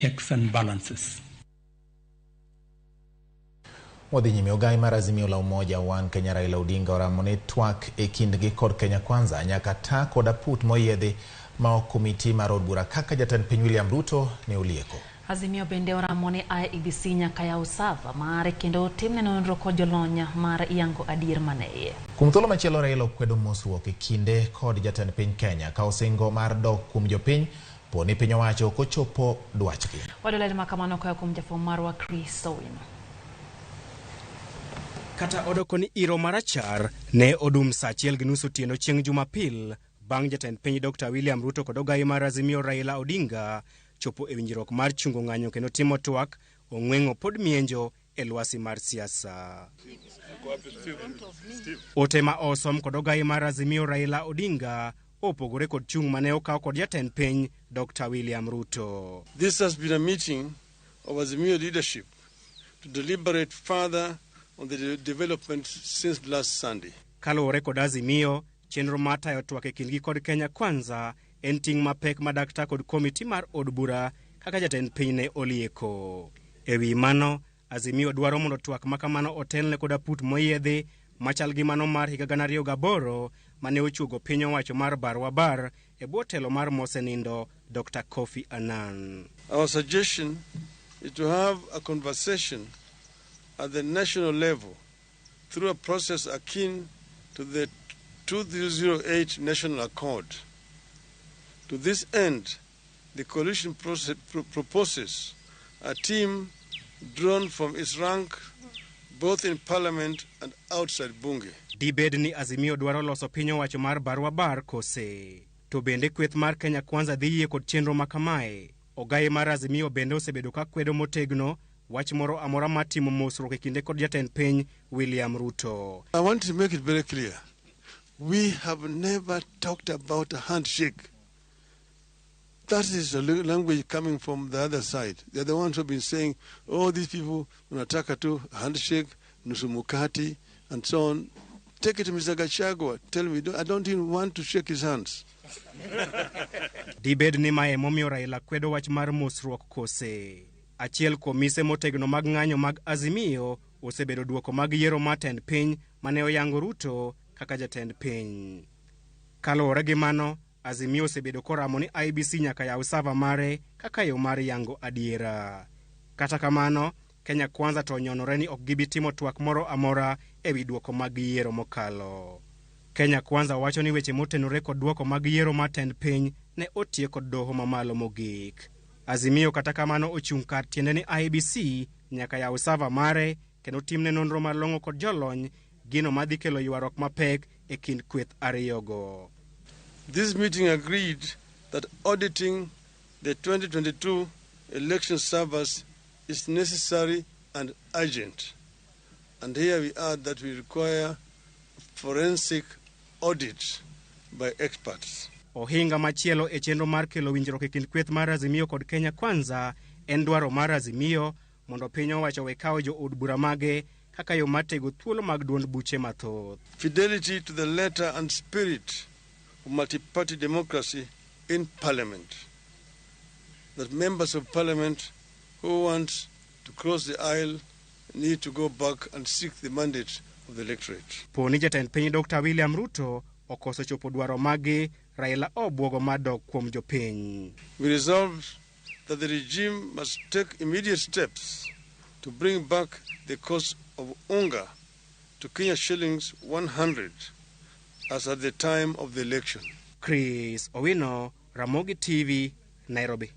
Checks and balances. Wadhi nyime. Ogai mar Azimio la Umoja One Kenya Raila Odinga oramo ni twak e kindgi kod Kenya Kwanza nyaka ta kod aput moyiedhi ma ok komiti mar od bura kaka jatend piny William Ruto ne olieko. Azimio bende oramo ni IEBC nyaka yaw server mare kendo timne nonro kod jolony mar yango adier mane iye. Kuom thuolo machielo, Raila okwedo mosruok e kinde kod jatend piny Kenya ka osingo mar dok kuom jopiny po ni piny owacho ok ochopo dwachgi. Wayudo ler makamano koa kuom jafwambo marwa Chris Owino. Kata odoko ni iro marachar ne odum saa 1:30 otieno chieng' Jumapil bang' jatend piny Dr. William Ruto kod ogai mar Azimio Raila Odinga chopo e winjruok mar chungo ng'anyo kendo timo twak, ong'weng'o pod mienjo e lwasi mar siasa. Ote ma osom kod ogai mar Azimio Raila Odinga opogore kod chung' mane okaw kod jatend piny Dr. William Ruto. This has been a meeting of Azimio leadership to deliberate further on the development since last Sunday. Kaluwore kod Azimio, chenro mar tayo twak e kindgi kod Kenya Kwanza en ting' mapek ma daktar kod komiti mar od bura kaka jatend piny ne olieko. E wi mano, Azimio dwaro mondo twak ma kamano otelne kod aput moyiedhi machal gi mano mar higa 2008 mane ochuogo piny owacho mar barwa bar e bwo telo mar mosenindo Dr. Kofi Annan. Our suggestion is to have a conversation at the national level through a process akin to the 2008 National Accord. To this end, the coalition proposes a team drawn from its rank both in parliament and outside Bunge. Dibed ni Azimio dwaro loso piny owacho mar barwa bar kose? To bende kweth mar Kenya Kwanza dhi yie kod chenro ma kamae? Ogai mar Azimio bende osebedo ka kwedo motegno wach moro amora mar timo mosruok e kinde kod jatend piny William Ruto. I want to make it very clear. We have never talked about a handshake. That is a language coming from the other side. They're the ones who have been saying, "Oh, these people, wanataka tu handshake, nusu mkate, and so on." Take it to Mr. Gachagua. Tell me, I don't even want to shake his hands. Dibed ni mae emomiyo Raila kwedo wach mar mosruok kose? Achiel kuom mise motegno mag ng'anyo mag Azimio osebedo duoko mag yiero mar tend piny mane oyango Ruto kaka jatend piny. Kaluwore gi mano, Azimio osebedo koramo ni IEBC nyaka yaw server mare kaka yo mar yango adiera. Kata kamano, Kenya Kwanza to onyonore ni ok gibi timo twak moro amora ewi duoko mag yiero mokalo. Kenya Kwanza wacho ni weche motenore kod duoko mag yiero mar tend piny ne otiek kod doho mamalo mogik. Azimio kata kamano ochung' kar tiende ni IEBC nyaka yaw server mare kendo timne nonro malong'o kod jolony gino madhi kelo ywaruok mapek e kind kweth ariyogo. This meeting agreed that auditing the 2022 election servers is necessary and urgent. And here we add that we require forensic audit by experts. Ohinga machielo e chenro mar kelo winjruok e kind kweth mar Azimio kod Kenya Kwanza en dwaro mar Azimio mondo piny owacho we kawo jo od bura mage kaka yo mar tego thuolo mag duond buche mathoth. Fidelity to the letter and spirit of multi-party democracy in parliament. That members of parliament who want to cross the aisle need to go back and seek the mandate of the electorate. Po ni jatend piny Dr. William Ruto okoso chopo dwaro magi, Raila obwogo mar dok kuom jopiny. We resolved that the regime must take immediate steps to bring back the cost of unga to Kenya shillings 100 as at the time of the election. Chris Owino, Ramogi TV, Nairobi.